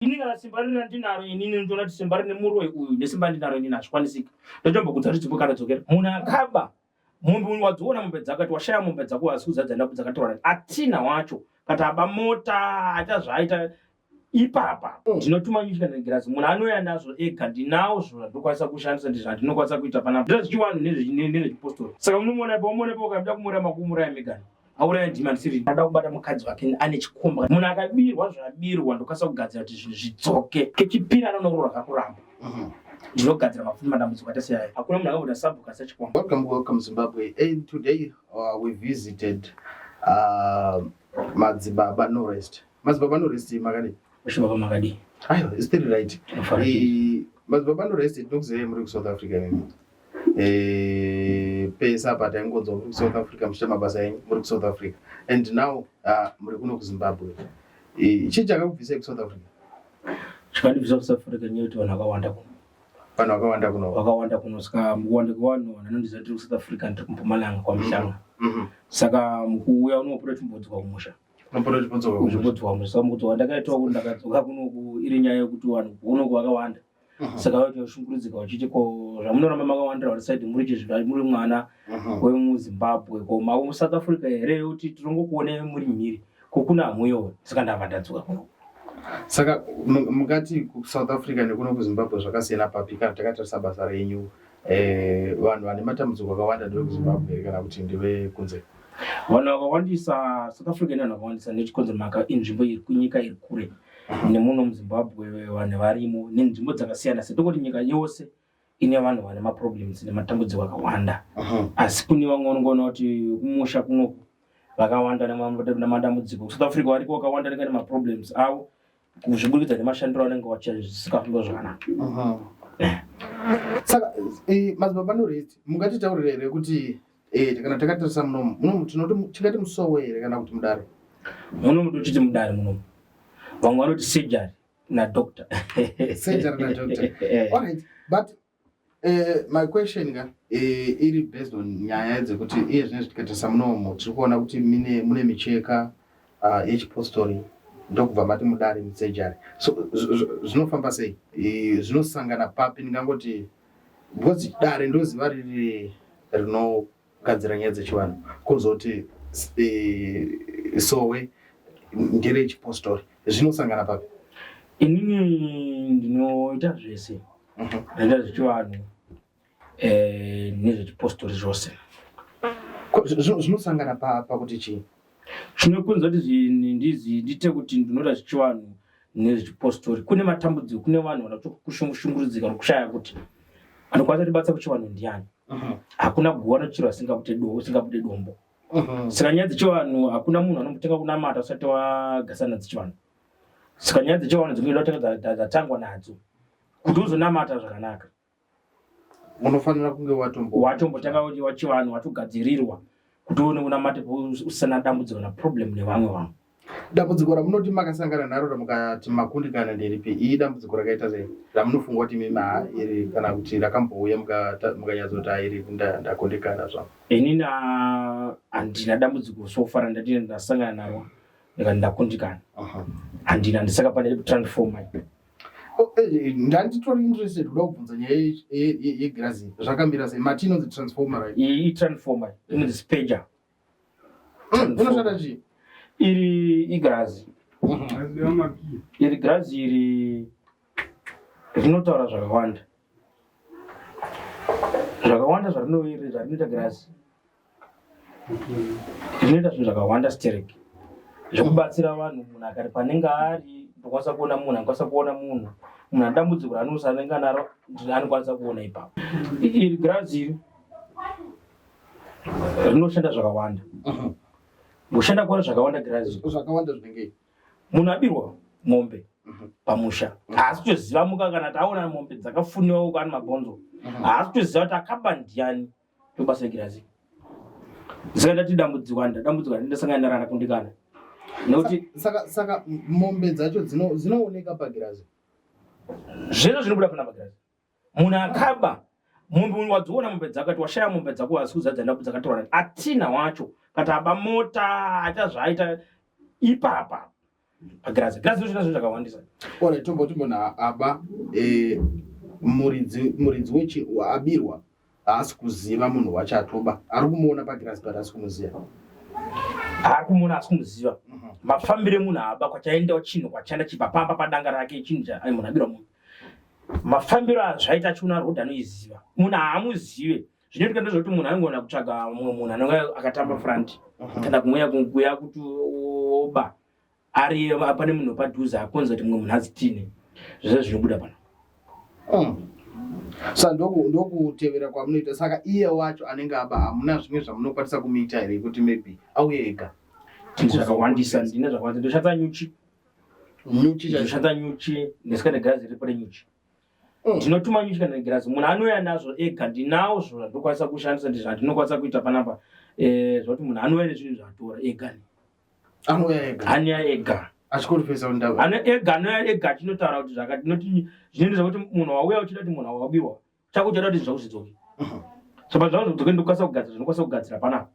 Ini kana simba rina ndinaro inini ndinoona kuti simba rine muroyi uyu nesimba ndinaro inini hazvikwanisika. Ndotombokudza kuti dzimwe kana dzokera. Munhu akaba mombe uyu wadziona mombe dzako ati washaya mombe dzako asi kuzadza ndapo dzakatorwa nani. Atina wacho kati aba mota aita zvaaita ipapa. Ndinotuma nyuchi kana girazi munhu anouya nazvo ega ndinawo zvinhu zvandinokwanisa kushandisa ndizvo zvandinokwanisa kuita panapa. Ndezvechiwanhu nezvechipostori. Saka unomuona ipa umuona ipa ukamuda kumuraya makumuraya megani. Auraya ndimi handisiri ada kubata mukadzi wake ane chikomba. Munhu akabirwa zvabirwa ndokwanisa kugadzira kuti zvinhu zvidzoke. Kechipiri anonoroora kakuramba. Ndinogadzira mapfupi madambudziko akaita seaya. Hakuna munhu akabuda sabhuku asina chikomba. Welcome, welcome Zimbabwe. And today we visited Madzibaba Norest. Madzibaba Norest makadii? Ushe baba makadii? Aiwa, it's still right. Tinofara. Madzibaba Norest tinokuzivai muri kuSouth Africa imi. Pese apa taingonzwa muri kuSouth Africa muchiita mabasa enyu muri kuSouth Africa. And now muri kuno kuZimbabwe. Chii chakakubvisai kuSouth Africa? Chakandibvisa kuSouth Africa nyaya yekuti vanhu vakawanda kuno. Vanhu vakawanda kuno. Vakawanda kuno saka mukuwanda kwevanhu vanhu vanondiziva ndiri kuSouth Africa ndiri kuMpumalanga kwaMhlanga. Saka mukuuya unopota uchimbodzoka kumusha. Unopota uchibodzoka kumusha. Uchibodzoka kumusha. Saka mukudzoka ndakaitawo kuti ndakadzoka kunoku iri nyaya yekuti vanhu kunoku vakawanda. Saka vachishungurudzika vachiti ko zvamunoramba makawandira vari side muri chizvira muri mwana wemuZimbabwe ko mavo South Africa here kuti tinongokuonai muri mhiri ko kuna hamuyo saka ndabva ndadzoka kuno. Saka mungati kuSouth Africa nekuno kuZimbabwe zvakasiyana papi kana takatarisa basa renyu? Vanhu vane matambudziko akawanda ndevekuZimbabwe here kana kuti ndevekunze? Vanhu vakawandisa South Africa ine vanhu vakawandisa nechikonzero maka inzvimbo iri kunyika iri kure nemuno muZimbabwe vanhu varimo nenzvimbo dzakasiyana siyana tongoti nyika yose ine vanhu vane maproblems nematambudziko akawanda. Asi kune vamwe vanongoona kuti kumusha kunoku vakawanda nemadambudziko. South Africa variko vakawanda vanenge vane maproblems avo kuzviburikidza nemashandiro anenge vachiita zvisikafambi zvakanaka. Saka Madzibaba Norest mungatitaurira here kuti kana takatarisa munomu munomu tinoti tingati musowe here kana kuti mudare? Munomu tochiti mudare munomu. Vamwe vanoti surgery na doctor. Surgery na doctor. All right. But my question ka iri based on nyaya dzekuti iye zvinezvi tikatarisa munomu tiri kuona kuti mune micheka yechipostori ndokubva mati mudare musurgery. So zvinofamba sei? Zvinosangana papi? Ndingangoti because dare ndoziva riri rinogadzira nyaya dzechivanhu kozoti sowe nderechipostori zvinosangana papi? Inini ndinoita zvese. Ndinoita zvechivanhu nezvechipostori zvose. Zvinosangana pakuti chii? Chinokonzera kuti ndiite kuti ndinoita zvechivanhu nezvechipostori kune matambudziko, kune vanhu vanotokushungurudzika nokushaya kuti anokwanisa kutibatsira kuchivanhu ndiani. Hakuna guva rinocherwa risingabude dombo. Saka nyaya dzechivanhu hakuna munhu anombotenga kunamata usati wagasana dzechivanhu. Saka nyaya dzechivanhu dzinoda kutanga dzatangwa nadzo kuti uzonamata zvakanaka. Unofanira kunge watombo watombotanga kuti wachivanhu watogadzirirwa kuti uone unamate usina dambudziko na problem nevamwe vanhu. Dambudziko ramunoti makasangana naro ramukati makundikana nderipi? Iyi dambudziko rakaita sei ramunofunga kuti imimi haa iri kana kuti rakambouya mukanyatsoti haa iri ndakundikana zvangu? Inini handina dambudziko so far randati ndasangana naro ndikati ndakundikana. Handina, ndisaka pane transformer. Oh, ndanditori interested kuda kubvunza nyaya yegirazi zvakamira sei? Mati inonzi transformer, right? Iyi itransformer inonzi spager. Inoshanda chii? Iri igirazi. Iri girazi iri rinotaura zvakawanda. Zvakawanda zvarinoita girazi. Rinoita zvinhu zvakawanda sterek. Zvekubatsira vanhu munhu akari panenge ari ndokwanisa kuona munhu anokwanisa kuona munhu. Munhu ane dambudziko raanosa anenge anaro anokwanisa kuona ipapo. Iri girazi iri rinoshanda zvakawanda. Kushanda kwaro zvakawanda girazi. Zvakawanda zvinenge Munhu abirwa mombe pamusha haasi kutoziva muka kana taona mombe dzakafuniwa uko ani mabhonzo haasi kutoziva kuti akaba ndiani. Ndobasa regirazi. Saka ndati dambudziko anda dambudziko randasangana naro rakundikana. Nekuti saka mombe dzacho dzinooneka pagirazi. Zvese zvinobuda pana pagirazi. Munhu akaba mombe uyu wadziona mombe dzako ati washaya mombe dzako asi kuzadza ndapo dzakatorwa nani. Atina wacho kati aba mota aita zvaaita ipapa. Pagirazi, girazi rinoshanda zvinhu zvakawandisa. Ora tomboti munhu aba, muridzi muridzi wechi abirwa haasi kuziva munhu wacho atoba, ari kumuona pagirazi but haasi kumuziva. Ari kumuona asi kumuziva. Mafambiro emunhu aba, kwachaendawo chinhu, kwachaenda chibva pamba padanga rake chinhu munhu abirwa munhu, mafambiro azvaita achiona road anoiziva, munhu haamuzive. Zvinoitika ndezvekuti munhu anogona kutsvaga mumwe munhu anenge akatamba front kana kumweya kuya kuti oba ari pane munhu padhuze akonza kuti mumwe munhu azitine zvese zvinobuda pano. Sa ndokutevera kwamunoita. Saka iye wacho anenge aba, hamuna zvimwe zvamunokwanisa kumuita here kuti maybe auye ega? Ndine zvakawandisa, ndine zvakawandisa. Ndoshandisa nyuchi. Nyuchi chaidzo? Ndoshandisa nyuchi ndisika negirazi riripo renyuchi. Ndinotuma nyuchi kana negirazi, munhu anouya nazvo ega. Ndinawo zvo zvandinokwanisa kushandisa, ndi zvandinokwanisa kuita panapa, zvakuti munhu anouya nezvinhu zvaatora ega. Anouya ega? Anouya ega. Achikonfesa kuti ndaba? Ano ega, anouya ega achinotaura kuti zvakati. Noti zvinoita zvekuti munhu wauya uchida kuti munhu wabirwa chako, uchada kuti zvako zvidzoke. So pazvako zvidzoke, ndokwanisa kugadzira zvinokwanisa kugadzira panapa.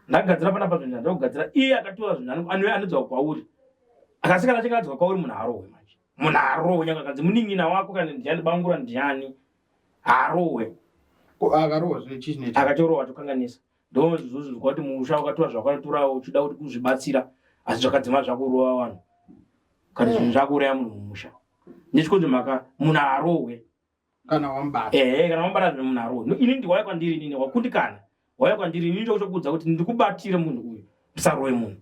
Ndagadzira panapa zvinhu zvandakugadzira. Iye akatora zvinhu anouya anodzoka kwauri, akasikana achinge adzoka kwauri, munhu arohwe manje. Munhu arohwe nyangwe akanzi munin'ina wako kana ndiani, bangura ndiani, harohwe. Ko akarohwa zvine chii chinoitika? Akatorohwa tokanganisa. Ndozvozvo kuti musha wakatora zvawakatora uchida kuti kuzvibatsira, asi zvakadzima zvakurova vanhu kana zvinhu zvakuuraya munhu mumusha. Nechikonzo mhaka munhu arohwe. Kana wamubata? Ehe, kana wamubata zvinhu, munhu arohwe. No, ini ndiwauya kwandiri, inini wakundikana, wauya kwandiri, inini ndokutokuudza kuti ndikubatire munhu uyu, musarowe munhu.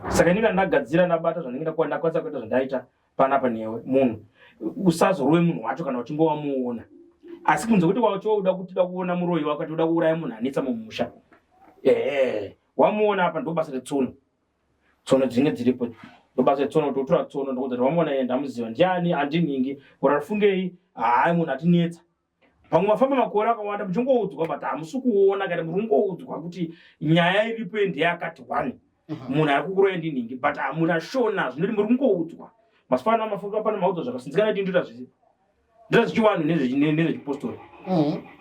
Saka inini ndagadzira, ndabata zvandinge ndakwanisa kuita zvandaita panapa newe. Munhu usazorowe munhu wacho kana uchinge wamuona, asi kunze kuti wacho uda kuti uda kuona muroyi wakati uda kuuraya munhu anetsa mumusha, ehe, wamuona apa, ndo basa retsono. Tsono dzinenge dziripo, ndo basa retsono, kuti utora tsono, ndokuudza kuti wamuona iye, ndamuziva ndiani, handinhingi urarifungei, hayi, munhu atinetsa. Pamwe mafamba makore akawanda muchingoudzwa, but hamusi kuona kana muri kungoudzwa kuti nyaya iripo ndeyakati one, munhu ari kukuroya ndinhingi, but hamuna shona zvinoti muri kungoudzwa. Masifana mafuka pane maudzwa zvakasinzikana kuti ndoita zvese, ndoita zvechivanhu nezvechipostori.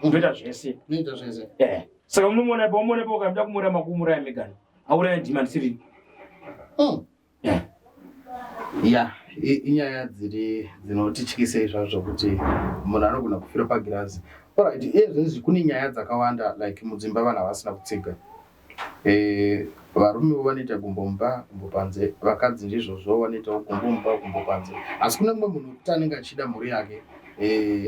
Ndoita zvese. Unoita zvese. Saka unomuona pa umuona pa ukamuda kumuraya, makumuraya megani, auraya ndima ndisiri. Ya, inyaya dziri dzinotityisei zvazvo kuti munhu anogona kufira pagirazi. Alright, iye zvinezvi kune nyaya dzakawanda, like mudzimba vanhu havasina kutsiga. Varumewo vanoita gumbo mumba, gumbo panze, vakadzi ndizvozvo, vanoitawo gumbo mumba, gumbo panze. Asi kune mumwe munhu wekuti anenge achida mhuri yake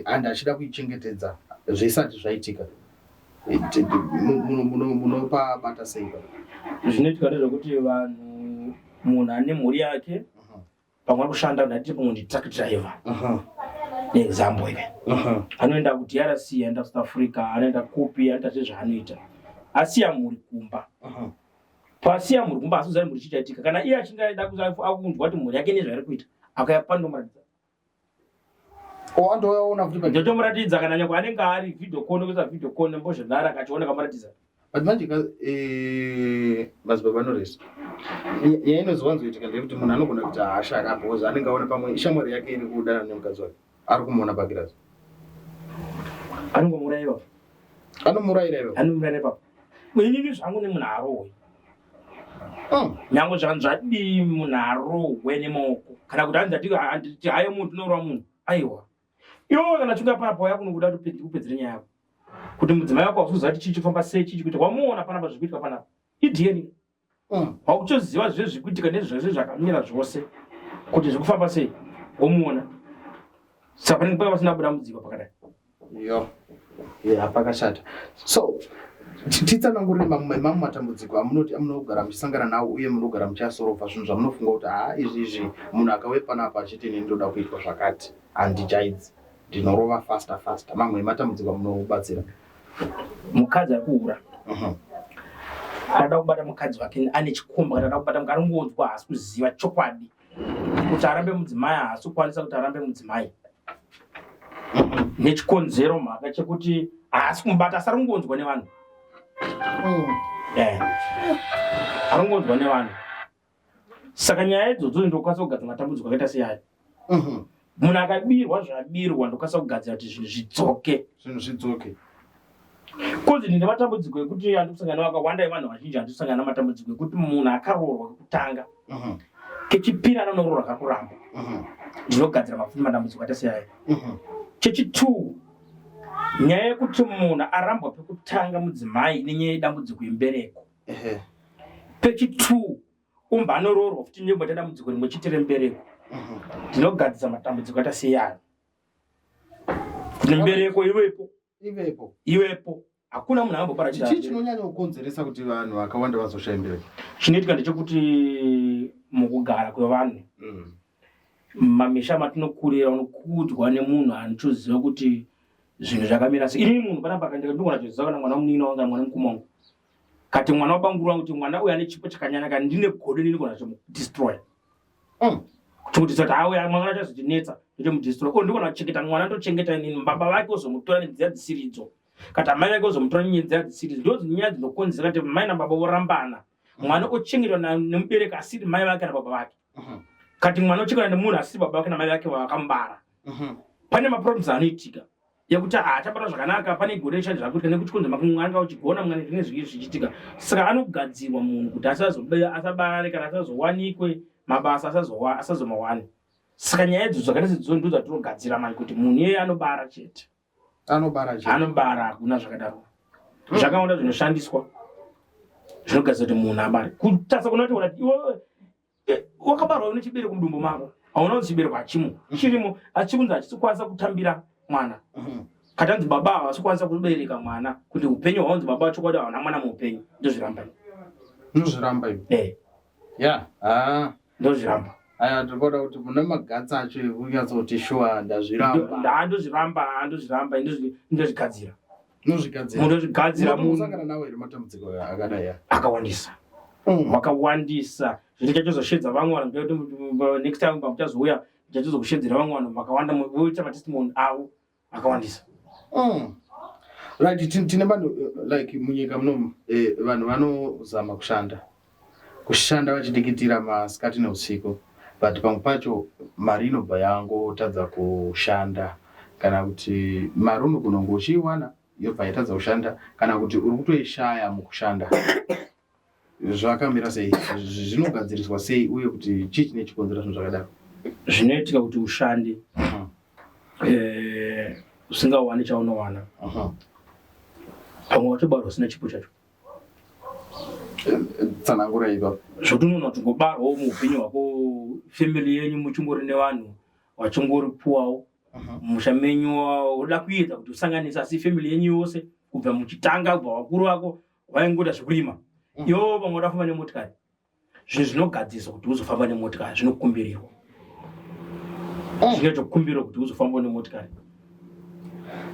and achida kuichengetedza zvisati zvaitika. Munopabata sei pa? Zvinoitika ndezvekuti vanhu, munhu ane mhuri yake, pamwe ari kushanda, ndati pamwe ndi truck driver, neexample ile, anoenda kuDRC, anoenda kuSouth Africa, anoenda kupi, anoita zvezvaanoita, asiya mhuri kumba. Pasiya mhuri kumba, asi uzari mhuri chichaitika kana iye achinge aida akunzwa kuti mhuri yake nezvairi kuita, akauya pandomuratidza. O, andoyaona futi Ndotomuratidza kana nyangwe anenge ari video call, ndokuisa video call nembozvenhara, akachiona kamuratidza. But manje ka, madzibaba Norris, nyaya inozowanzoitika ndeyekuti munhu anogona kuita hasha ka, because anenge aona pamwe shamwari yake iri kudanana nemukadzi wake, ari kumuona pagirazi. Anongomuraya ipapo. Anomurayira ipapo? Anomurayira ipapo. Inini zvangu nemunhu arohwe, nyangwe zvanhu zvadii, munhu arohwe nemaoko kana kuti hanzi ati hayo munhu tinorova munhu, aiwa. Iwewe kana chinga panapa waya kunokuda kuti kupedzere nyaya yako kuti mudzimai wako hausikuziva kuti chii chifamba sei, chii chikuita, wamuona panapa zviri kuitika panapa iDNA. Wakutoziva zve zviri kuitika nezvese zvakamira zvose kuti zviri kufamba sei, womuona. Saka panenge panga pasina dambudziko pakadai. Yo, ya, pakashata. So titsanangurire mamwe mamwe matambudziko amunoti amunogara muchisangana nawo uye munogara muchiasorobva, zvinhu zvamunofunga kuti haa, izvi izvi munhu akauya panapa achiti ini ndoda kuitwa zvakati, handichaidzi, ndinorova faster faster. Mamwe ematambudziko amunobatsira? Mukadzi ari kuhura, anoda kubata mukadzi wake ane chikomba, kana ada kubata mukadzi anongonzwa, haasi kuziva chokwadi kuti arambe mudzimai, haasi kukwanisa kuti arambe mudzimai nechikonzero mhaka chekuti haasi kumubata, asi ari kungonzwa nevanhu. Ari kungonzwa nevanhu. Saka nyaya idzodzo ndokwanisa kugadzira matambudziko akaita seayo. Munhu akabirwa zvabirwa, ndokwanisa kugadzira kuti zvinhu zvidzoke. Zvinhu zvidzoke. Kozi ndine matambudziko ekuti handikusangana akawanda evanhu vazhinji, handikusangana namatambudziko ekuti munhu akaroorwa kekutanga, Kechipiri anonoroora kakuramba. Ndinogadzira mapfupi madambudziko akaita seaya. Chechitwo, nyaya yekuti munhu arambwa pekutanga mudzimai nenyaya yedambudziko yembereko. Pechitwo, umba anoroorwa futi nyembo dambudziko rimwe chete rembereko. Ndinogadzisa matambudziko akaita seaya. Kuti mbereko ivepo. Ivepo. Ivepo. Hakuna munhu angambobara Chii chinonyanya kukonzeresa kuti vanhu vakawanda vazoshaya mbereko? Chinoitika ndechekuti mukugara kwevanhu mumamisha matinokurira unokudzwa nemunhu anochoziva kuti zvinhu zvakamira sei. Inini munhu panapa ndinogona kutoziva kana mwana munin'ina wangu kana mwana mukoma wangu kati mwana wabanguru wangu kuti mwana uyu ane chipo chakanyanya kana ndine godo inini ndinogona kutomudestroy. Kuti kuti auya mwana achazotinetsa ndotomudestroy. O ndinogona kuchengeta mwana ndochengeta inini baba vake ozomutora nenzira dzisiridzo. Kati amai vake ozomutora nenzira dzisiridzo. Ndo nyaya dzinokonzera kuti mai nababa vorambana. Mwana ochengetwa nemubereki asiri mai vake kana baba vake. Kati mwana ochengetwa nemunhu asiri baba vake namai vake vakamubara. Pane maproblems anoitika yekuti haachabata zvakanaka, pane gore rishandi zvakuitika nekuti kunze mumwe anga uchigona mumwe zvinenge zvinge zvichiitika. Saka anogadzirwa munhu kuti asabare kana asazowanikwe mabasa asazomawane. Saka nyaya idzo dzakaita sedzo ndo dzatinogadzira manje kuti munhu iyeye anobara chete. Anobara chete. Anobara, hakuna zvakadaro. Zvakawanda zvinoshandiswa zvinogadzira kuti munhu abare. Kutarisa kuna kuti iwe wakabarwa une chibereko mudumbu mako, hauna kunzi chibereko hachimo, chirimo, asi chikunzi hachisi kukwanisa kutambira mwana. Katanzi baba havasi kukwanisa kubereka mwana, kuti upenyu hwaunzi baba chokwadi hauna mwana muupenyu, ndozviramba. Ndozviramba iwe. Yeah. Ndozviramba. Aya ndinoda kuti mune magatsi acho ekunyatsoti sure ndazviramba. Ndozviramba, ndozviramba, ndozvigadzira. Ndozvigadzira. Ndozvigadzira munhu. Unosangana nawo here matambudziko akadai aya? Akawandisa. Wakawandisa. Zvino chachozoshedza vamwe vanhu, ndinoti next time pamuchazouya ndichazokushedzera vamwe vanhu vakawanda voita matestimony avo akawandisa. Right, tine vanhu like munyika munomu vanhu vanozama kushanda. Kushanda vachidikitira masikati neusiku, but pamwe pacho mari inobva yangotadza kushanda, kana kuti mari unogona kunge uchiiwana yobva yatadza kushanda, kana kuti uri kutoishaya mukushanda. Zvakamira sei? Zvinogadziriswa sei uye kuti chii chine chikonzera zvinhu zvakadaro? Zvinoitika kuti ushande usingawani chaunowana. Pamwe watobarwa usina chipo chacho. Tsanangura ipapo. Zvekuti unoona kuti ngobarwawo muupenyu hwako, family yenyu muchingori nevanhu vachingori puwawo musha menyu, unoda kuedza kuti usanganise, asi family yenyu yose kubva muchitanga kubva vakuru vako vaingoita zvekurima, iwo vamwe vada kufamba nemotikari. Zvinhu zvinogadziriswa kuti uzofamba nemotikari zvinokumbirirwa. Zvinotokumbirwa kuti uzofamba nemotikari.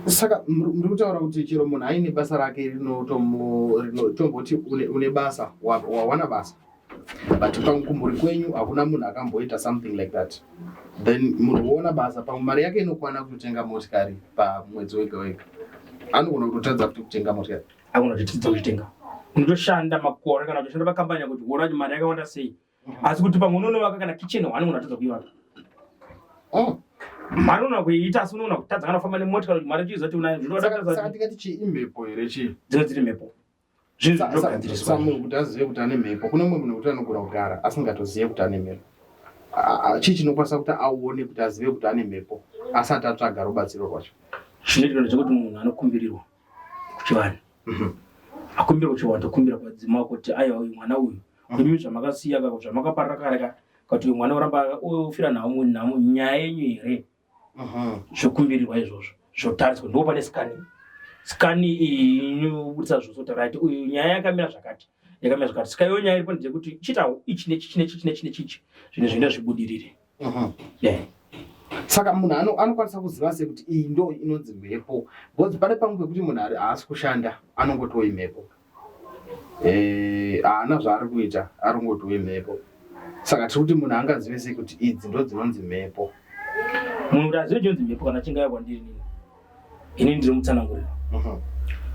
Saka muri kutaura kuti chero munhu aine basa rake rinotomboti une basa, wawana basa, but pamukumburi kwenyu hakuna munhu akamboita something like that, then munhu woona basa, pamwe mari yake inokwana kutotenga motikari pamwedzi wega wega, anogona kutotadza futi kutenga motikari. Agona kutotadza kuchitenga. Unotoshanda makore kana kutoshanda pakambani kuti uona kuti mari yakawanda sei, asi kuti pamwe unonovaka kana kitchen one unogona kutadza kuivaka. Mari unoona kuiita, asi unoona kutadza kana kufamba nemotikari kuti mari uchiziva kuti unayo. Zvinoda Saka tikati chii, imhepo here, chii? Dzinenge dziri mhepo. Zvinhu zvinogadziriswa. Munhu kuti azive kuti ane mhepo, kune mumwe munhu kuti anogona kugara asingatozive kuti ane mhepo. Chii chinokwanisa kuti aone kuti azive kuti ane mhepo asati atsvaga rubatsiro rwacho? Chinoitika ndechekuti munhu anokumbirirwa kuchivanhu. Akumbira kuchivanhu, tokumbira kwadzima kuti aiwa, uyu mwana uyu imi zvamakasiya ka, zvamakaparira kare ka, kuti uyu mwana uramba ofira nhau nhamo nyaya yenyu here? Zvokumbirirwa izvozvo zvotariswa, ndipo pane scan. Scan iyi inobudisa zvose kuti right, uyu nyaya yakamira zvakati, yakamira zvakati. Saka iyo nyaya iripo ndeyekuti chiita ichi nechichi nechichi nechi nechichi, zvinhu zvinoita zvibudirire. Saka munhu anokwanisa kuziva sei kuti iyi ndo inonzi mhepo? Because pane pamwe pekuti munhu haasi kushanda, anongotiwo imhepo, haana zvaari kuita, aringotiwo imhepo. Saka tiri kuti munhu angazive sei kuti idzi ndo dzinonzi mhepo? Munhu kuti azive chinonzi mhepo, kana achinge auya kwandiri nini, inini ndiri mutsanangurira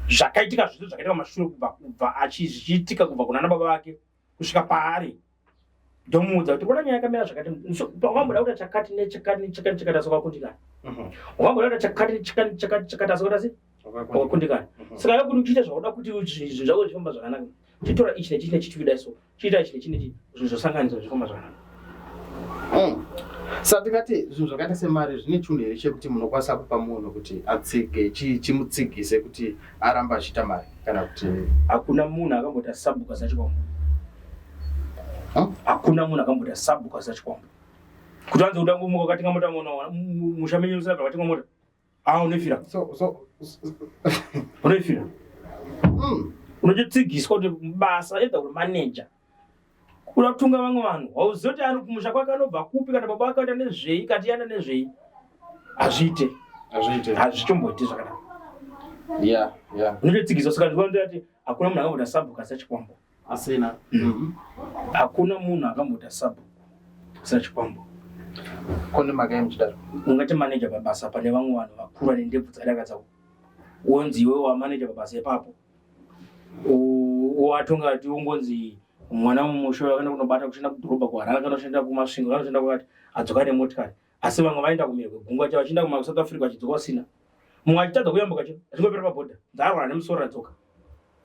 zvakaitika zvose zvakaitika mashure kubva zvichiitika kubva kuna baba vake kusvika paari. Ndomuudza kuti kuona nyaya yakamira zvakati, wakamboda kuita chakati nechakati nechakati nechakati asi wakakundikana. Wakamboda kuita chakati nechakati nechakati nechakati asi wakaita sei? Wakakundikana. Saka iwe kuti uchiita zvauda kuti zvinhu zvako zvifamba zvakanaka, chitora ichi nechichi nechichi kudai, so chiita ichi nechi nechi, zvinhu zvosanganiswa zvifamba zvakanaka. Saka tingati zvinhu zvakaita semari zvine chunhu here chekuti munokwanisa kupa munhu kuti atsige chimutsigise kuti aramba achiita mari kana kuti? Hakuna munhu akamboita sabhuku asina chikwambo. Hakuna munhu akamboita sabhuku asina chikwambo. Kuti anzi uda ngomuka ukatenga mota muona musha menyu usina vakatenga mota. Ah, unoifira. So unoifira. Unototsigiswa kuti basa either uri manager. Kuda kutunga vamwe vanhu. Hauzivi kuti ari kumusha kwake anobva kupi kana baba vake anoita nezvei kati yana nezvei. Hazviite. Hazviite. Hazvichomboiti zvakadaro. Yeah. Unototsigiswa saka ndikuona kuti hakuna munhu akamboita sabhuku asina chikwambo. Asina. Hakuna munhu akamboita sabhuku asina chikwambo. Kune mhaka yemuchidaro. Ungati manager pabasa pane vamwe vanhu vakura nendebvu dzakadaka dzako. Wonzi iwe wamanager pabasa ipapo. Watonga ti ungonzi mwana mumusha akaenda kunobata kushanda kudhorobha kuHarare akanoshanda kuMasvingo akanoshanda kwakati adzoka nemotikari. Asi vamwe vaenda kumhiri kwegungwa chavo vachienda kuma South Africa vachidzoka usina. Mumwe achitadza kuyambuka chero achingopera pabhodha. Nzarwara nemusoro radzoka.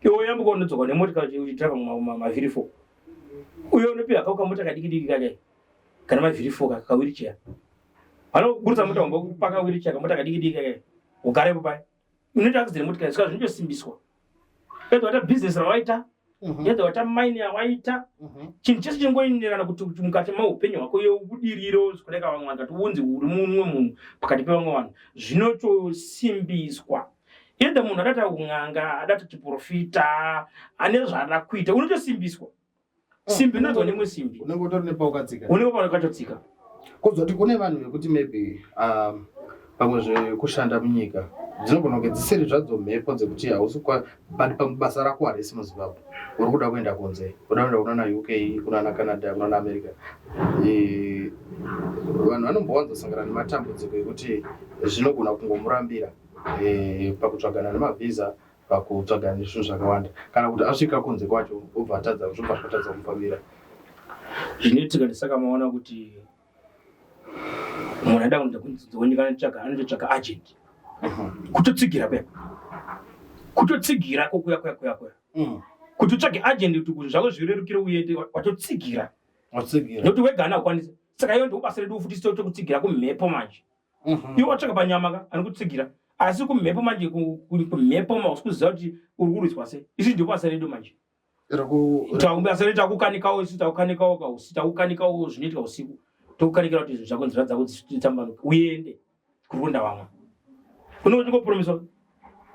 Iwe woyambuka unodzoka nemotikari uchidriver mavhiri 4. Uyo unopiwa kako kamota kadiki diki kake kana mavhiri 4 kaka kawheelchair. Vanoburutsa mota hombe kupaka wheelchair kamota kadiki diki kake. Ugarepo paya. Unoita accident motikari saka zvinotosimbiswa. Pedza waita business rawaita. Pedza waita mine yawaita. Chinhu chese chingoenderana kuti mukati meupenyu hwako iwe ubudiriro zvikureka vamwe vanhu kati unzi uri mumwe munhu pakati pevamwe vanhu zvinotosimbiswa. Either munhu adata un'anga, adata chiprofita, ane zvaada kuita, unotosimbiswa. Simbi inodzwa nemwe simbi. Unenge utori nepaukatsika. Unenge paukatotsika. Kozoti kune vanhu vekuti maybe pamwe zvekushanda munyika dzinogona kunge dzisiri zvadzo mhepo dzekuti hausi kwa but pamwe basa rako harisi muZimbabwe. Uri kuda kuenda kunze, kuda kuenda kunana UK, kunana Canada, kunana America. Vanhu vanombowanzosangana nematambudziko ekuti zvinogona kungomurambira pakutsvagana nemavhisa, pakutsvagana nezvinhu zvakawanda, kana kuti asvika kunze kwacho obva atadza, zvobva zvatadza kumufambira. Zvinoitika ndisaka maona kuti munhu ada kuenda kunze kwenyika anototsvaga agent. Kutotsigira kuya. Kutotsigira ko kuya kuya kuya kuya. Kuti utsvage agent kuti zvinhu zvako zvirerukire uende watotsigira. Watotsigira. Nekuti wega haana kukwanisa. Saka iyo ndobasa redu futi tokutsigira kumhepo manje. Iwe watsvaka panyama ka anokutsigira. Asi kumhepo manje kumhepo ma usikuziva kuti uri kurwiswa sei. Isi ndiro basa redu manje. Basa redu takukanikawo isu takukanikawo ka usiku takukanikawo zvinoitika usiku. Tokukanikira kuti zvinhu zvako nzira dzako dzitambanuke uende kurunda vamwe. Unenge uchingopromiswa.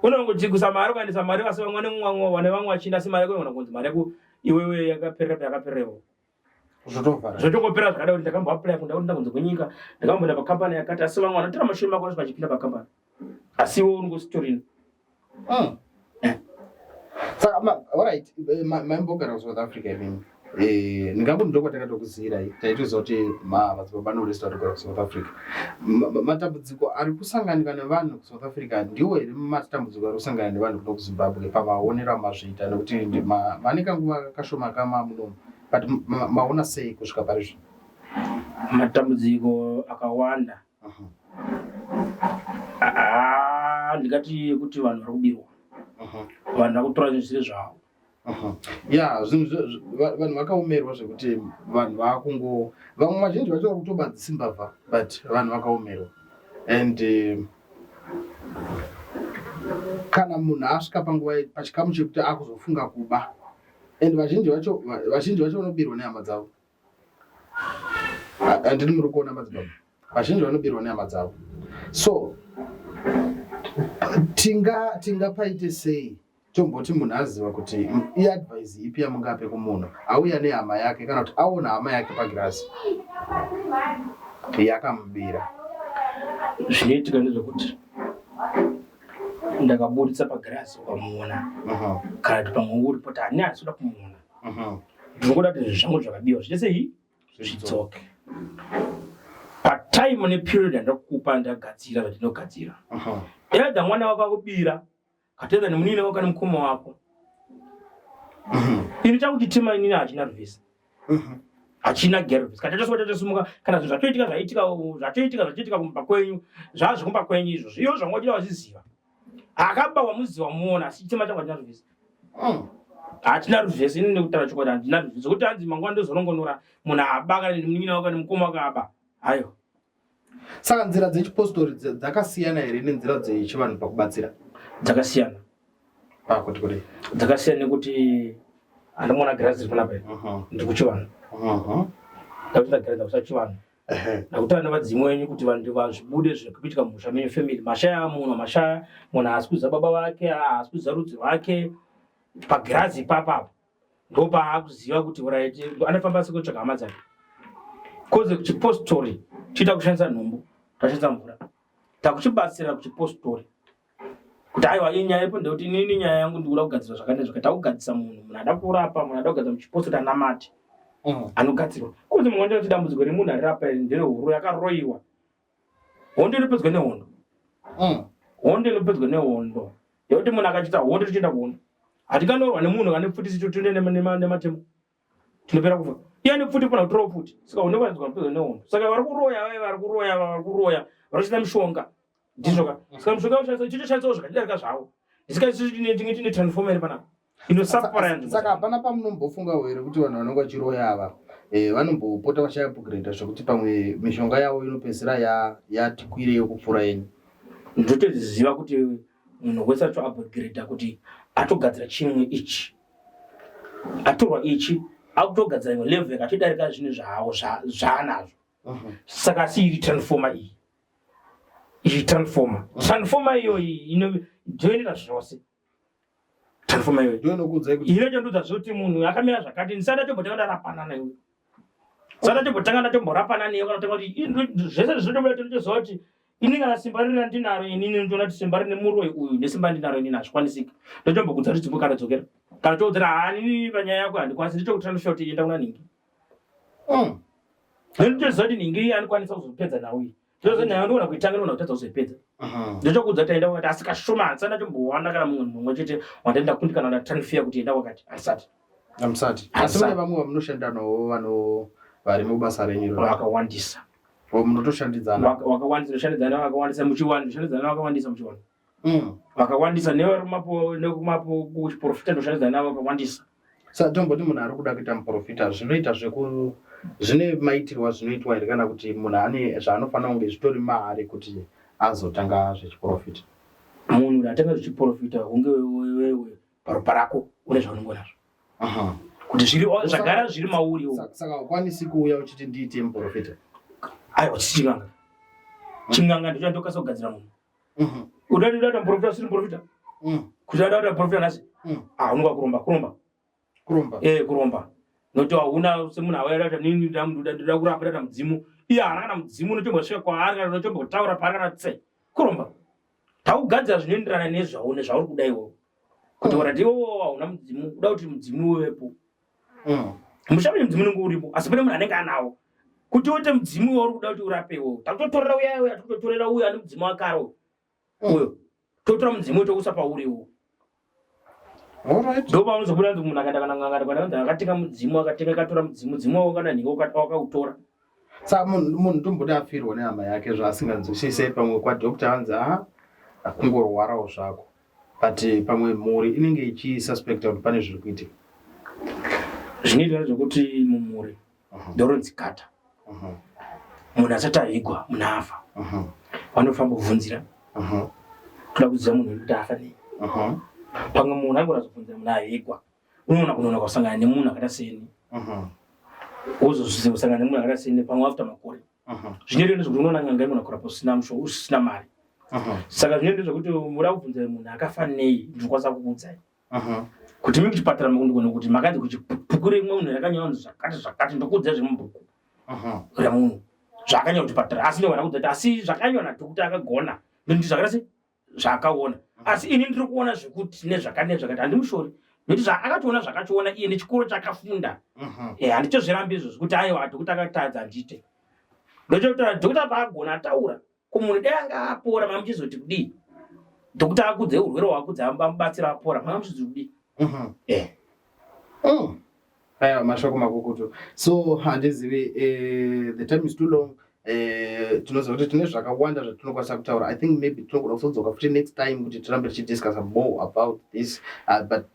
Unongoti mari ukaendesa mari asi vamwe vane vane vamwe vachienda asi mari yako inogona kunzi mari yako iwewe yakaperera payakapererewo. Zvotovhara. Zvotongopera zvakada kuti ndakambo apply kunda kuti ndakunze kwenyika ndakamboenda pakambani yakati asi vamwe vanotora mashure mako vasvika vachipinda pakambani. Asi iwe unongositorina. Saka alright, maimbogara kuSouth Africa imimi. Ndingangoti ndokwatakatokuziirai, taitoziva kuti madzibaba Norest vatogara kuSouth Africa. Matambudziko ari kusanganika nevanhu kuSouth Africa ndiwo here matambudziko ari kusangana nevanhu kuno kuZimbabwe pamaonero amazviita, nekuti mane kanguva kashoma kama munomu, but maona sei kusvika pari zvino? Matambudziko akawanda. Ndingati kuti vanhu vari kubirwa. Vanhu vari kutora zvinhu zvisiri zvavo. Ya, zvinhu vanhu vakaomerwa zvekuti vanhu vakungo vamwe vazhinji vacho vari kutoba dzisimbavha, but vanhu vakaomerwa. And kana munhu asvika panguva pachikamu chekuti akuzofunga kuba, and vazhinji vacho vanobirwa nehama dzavo. Handiti muri kuona madzibaba? Vazhinji vanobirwa nehama dzavo. So tingapaite sei tomboti munhu aziva kuti iadvice ipi yamungape kumunhu auya nehama yake kana kuti aona hama yake pagirazi yakamubira? Zvinoitika ndezvekuti ndakaburitsa pagirazi ukamuona, kana kuti pamwe uri poti ani handisi kuda kumuona, ndinokuda kuti zvinhu zvangu zvakabiwa zviite sei zvidzoke patime neperiod yandakupa ndagadzira zvandinogadzira. Either mwana wako akubira, katedza nemunini wako kana mukoma wako. Ini chakuchitima inini hachina ruvhisi. Hachina gervisi. Kana tatosimuka kana zvinhu zvatoitika zvaitika zvatoitika zvatoitika kumba kwenyu zvazvekumba kwenyu izvozvo iyo zvanga uchida wazviziva. Akaba wamuziva muona asi chitima changu hachina ruvhisi. Hatina ruvhesi. Ini nekutaura chokwadi, handina ruvhesi kuti hanzi mangwana ndozorongonora munhu aba kana nemunin'ina wako nemukoma wako aba. Aiwa. Saka nzira dzechipostori dzakasiyana here nenzira dzechivanhu pakubatsira? Dzakasiyana. Pakuti kudii? Dzakasiyana nekuti handimuona girazi riri panapa iri. Ndiri kuchivanhu. Ndakuti ndagara ndakusa chivanhu. Ndakutaura nevadzimu venyu kuti vanhu vazvibude zvekuitika mumusha menyu, family mashaya, munhu mashaya, munhu haasi kuziva baba vake, haasi kuziva rudzi rwake. Pagirazi ipapapo ndopaakuziva kuti right, anofamba sekutsvaga hama dzake. Koze kuchipostori chiita kushandisa nhumbu, tashandisa mvura, takuchibatsira kuchipostori kuti aiwa, iyi nyaya ipo ndekuti inini nyaya yangu ndikuda kugadzira zvakati nezvakati. Takugadzisa munhu, munhu ada kurapa, munhu ada kugadzira muchipostori anamate. Anogadzirwa kozi mumwe kuti dambudziko remunhu arirapa iri nderehuro yakaroyiwa. Hondo inopedzwa nehondo. Hondo inopedzwa nehondo yekuti munhu akachiita hondo, tochienda kuhondo. Hatinganorwa nemunhu ane pfuti, totoenda nematemo, tinopera kufa. Iye ane pfuti, fana kutorawo pfuti. Saka hondo inopedzwa nehondo. Saka vari kuroya vaya, vari kuroya, vari kuroya, vari kushandisa mishonga, ndizvo ka? Saka mishonga yoshandisa, chitoshandisawo zvakatidarika zvavo. Isika isusu tinge tine transformer iri panapa inosapara. Saka hapana pamunombofungawo here kuti vanhu vanenge vachiroya ava vanombopota vachiupgrada, zvekuti pamwe mishonga yavo inopedzisira yati kwireyo kupfuura yenyu? Ndotoziva kuti munhu wese atoupgrada kuti atogadzira chimwe ichi, atorwa ichi, akutogadzira imwe level yakatodarika zvinhu zvavo zvaanazvo. Saka asi iri transformer iyi, iyi transformer iyoyi inojoinera zvose. Transformer iyoyi Ndio inokuudzai kuti inotondudza zvekuti munhu akamira zvakati. Ndisati ndatombotanga ndarapana naiwe, sati ndatombotanga ndatomborapana newe kana kutanga kuti zvese zvinotobuda. Tinotoziva kuti ini kana simba riri randinaro inini, ndinotoona kuti simba rine muroyi uyu nesimba ndinaro inini hazvikwanisika. Ndotombokudza kuti dzimbo kana dzokera kana toudzira hanini panyaya yako handikwanisi, nditokutransfer kuti enda kuna nhingi. Ndotoziva kuti nhingi iyi anokwanisa kuzopedza nhau iyi. Ndotoziva nyaya ndoona kuitanga, ndoona kutadza kuzoipedza. Ndochokuudza kuti aenda kwakati, asi kashoma handisati ndatombowana kana mumwe mumwe chete wandaenda kundikana ndatransfer kuti enda kwakati, handisati. Hamusati, asi mune vamwe vamunoshanda navo vano vari mubasa renyu iroro? Vakawandisa. O, munotoshandidzana? Wakawandisa, ndoshandidzana vakawandisa muchiwani, ndoshandidzana vakawandisa muchiwani. Vakawandisa nevari kumapo nekumapo kuchiprofita, ndoshandidzana navo vakawandisa. Sa tomboti munhu ari kuda kuita muprofita, zvinoita zveku zvine maitirwo azvinoitwa here, kana kuti munhu ane zvaanofanira kunge zvitori maari kuti azotanga zvechiprofita? Munhu kuti atanga zvechiprofita, hunge wewe paropa rako une zvaunenge unazvo kuti zviri zvagara zviri mauri iwo. Saka ukwanisi kuuya uchiti ndiite muprofita? Aiwa, chisi ching'anga, ching'anga ndicho chandokasika kugadzira munhu. Uda kuita muprofita usiri muprofita? Kuti ada kuita muprofita nhasi? Ah, unonga kuromba, kuromba. Kuromba? Eh, kuromba, nokuti hauna semunhu auya kuti nini ndoda kurapa, ndaita mudzimu, iye haana kana mudzimu unotombosvika kwaari kana unotombotaura paari kana tse. Kuromba. Takugadzira zvinoenderana nezvaune zvauri kuda iwowo, kuti ora iwowo hauna mudzimu, uda kuti mudzimu uvepo. Musha mune mudzimu unenge uripo, asi pane munhu anenge anawo kuti uite mudzimu wauri kuda kuti urape iwowo. Takutotorera uya uya, takutotorera uyo ane mudzimu wakare uyo. Uyo totora mudzimu tousa pauri iwowo. Ndo paunozobuda kuti munhu akaenda kana n'anga kana kunzi akatenga mudzimu, akatenga, akatora mudzimu, mudzimu wako kana nhingi wakautora. Saka munhu tomboti afirwa nehama yake zvaasinganzwisise, pamwe kwadoctor anzi a kungorwarawo zvako, but pamwe mhuri inenge ichisuspecta kuti pane zviri kuitika. Zvinoita zvekuti mumhuri ndoronzi kata munhu asati avigwa, munhu afa, vanofamba kubvunzira, toda kuziva munhu kuti afa nei. Pamwe munhu anogona kuzobvunzira munhu avigwa, unoona kunoona kusangana nemunhu akaita seni, wozozvisangana nemunhu akaita seni pamwe after makore. Zvinoita ndezvekuti unoona n'anga inogona kurapa usina musho, usina mari. Saka zvinoita ndezvekuti muda kubvunza munhu akafa nei, ndinokwanisa kukuudzai kuti mi kuchipatara makundigona kuti makanzi kuchibhuku remwe munhu rakanyorwa kunzi zvakati zvakati, ndokuudzai zvemubhuku remunhu zvakanyorwa kuchipatara. Asi ndogona kuudza kuti asi zvakanyorwa nadhokuta akagona ndi zvakaita sei zvaakaona, asi ini ndiri kuona zvekuti nezvakati nezvakati, handimushori nekuti zvaakatoona zvakachiona iye nechikoro chakafunda. Handitozvirambi izvozvo kuti aiwa, dhokota akatadza, handite. Ndochokuti dhokota paagona ataura kumunhu, dai anga apora, mamuchizoti kudii? Dhokota akudze urwere hwakudze, amubatsira apora, manga muchizoti kudii? Aiwa, mashoko makukutu. So handizivi, the time is too long. Tinoziva kuti tine zvakawanda zvatinokwanisa kutaura. I think maybe tinogona kuzodzoka futi next time kuti tirambe tichidiscussa more about this, but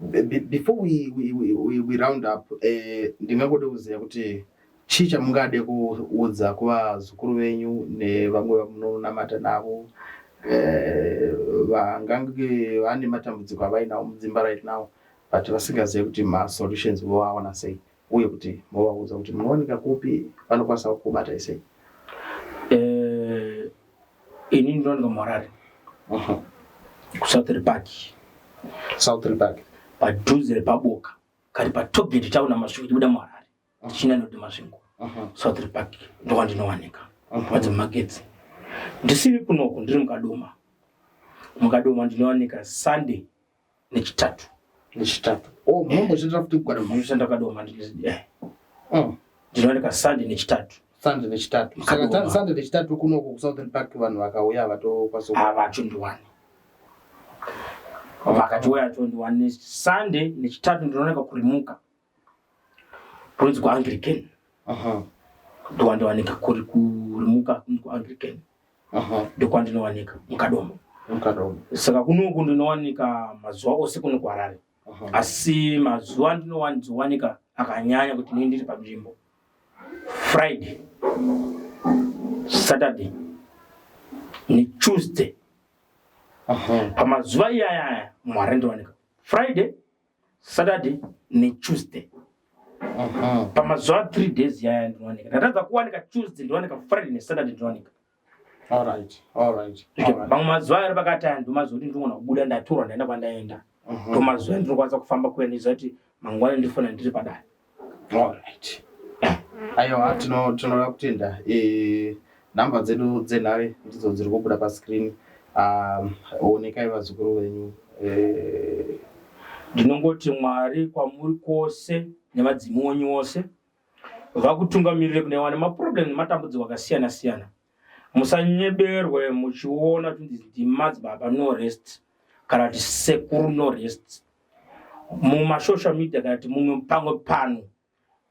Before we round up, ndingangode kuziva kuti chii chamungade kuudza kuvazukuru venyu nevamwe vamunonamata navo vangange vane matambudziko avainawo mudzimba right now, but vasingazivi kuti masolutions voawana sei, uye kuti movaudza kuti munowanika kupi, vanokwanisa kukubatai sei? Ini ndinowanika muHarare, kuSouth Park. South Park. Padhuze repaBoka, kari patollgate tauna Masvingo, tibuda muHarare tichienda noti Masvingo, South Park ndokwandinowanika, padzemagetsi. Ndisiri kunoku, ndiri muKadoma. MuKadoma ndinowanika Sunday neChitatu. NeChitatu. Oh, munomboshandira futi kuKadoma? Ndinoshanda Kadoma. Ndinowanika Sunday neChitatu. Sunday neChitatu. Saka Kadoma. Sunday neChitatu kunoku kuSouthern Park, vanhu vakauya vatokwanisa Havachondiwani. Vakati atondiwani Sunday neChitatu. Ndinooneka kuRimuka, kunonzi kuAnglican. Ndokwandowanika, kuri kuRimuka, kunzi kuAnglican. Ndokwandinowanika muKadoma. MuKadoma. Saka kunoku ndinowanika mazuva ose kuno kuHarare, asi mazuva andinowanzowanika akanyanya kuti ndinenge ndiri panzvimbo, Friday, Saturday neTuesday. Pamazuva iyaya aya muHarare ndinowanika Friday, Saturday neTuesday. Pamazuva 3 days yaya ndinowanika. Ndatadza kuwanika Tuesday, ndinowanika Friday neSaturday ndinowanika. All right. Mamwe mazuva ari pakati aya ndomazuva kuti ndinogona kubuda, ndatorwa, ndaenda kwandaenda. Ndomazuva andinokwanisa kufamba kuenda, kuti mangwana ndifona ndiri padare. Alright. Aiwa, tinoda kutenda. Nhamba dzedu dzenhare ndidzo dziri kubuda pascreen. Onekai vazukuru venyu. Ndinongoti Mwari kwamuri kwose nevadzimu wenyu wose vakutungamirire kune vane maproblem nematambudziko akasiyana siyana. Musanyeberwe muchiona kuti ndimadzibaba No Rest kana kuti Sekuru No Rest mumasocial media kana kuti mumwe pamwe pano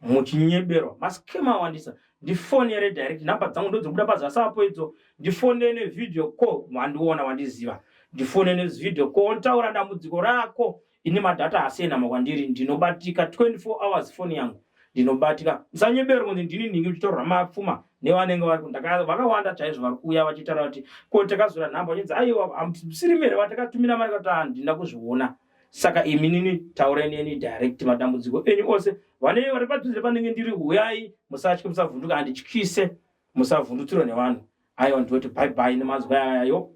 muchinyeberwa. Mascam awandisa. Ndifonere direct, nhamba dzangu ndodzikubuda pazasi apo idzo. Ndifonere nevideo call. Wandiona, wandiziva, ndifonere nevideo call, taura dambudziko rako. Ini madata asiyena kwandiri, ndinobatika 24 hours, foni yangu ndinobatika. Musanyeberwa kunzi ndini ndingi muchitorwa mapfuma nevanenge vari vakawanda chaizvo vari kuuya vachitaura kuti ko takazora nhamba, vachinzi aiwa, hamusiri mere vatakatumira mari, kuti handina kuzviona. Saka imi nini taurai neni direct madambudziko enyu ose. Vane vari padhuze panenge ndiri, huyai, musatye, musavhunduka, handityise, musavhundutsirwa nevanhu. Aiwa, ndinoti bye bye nemazwi ayayo.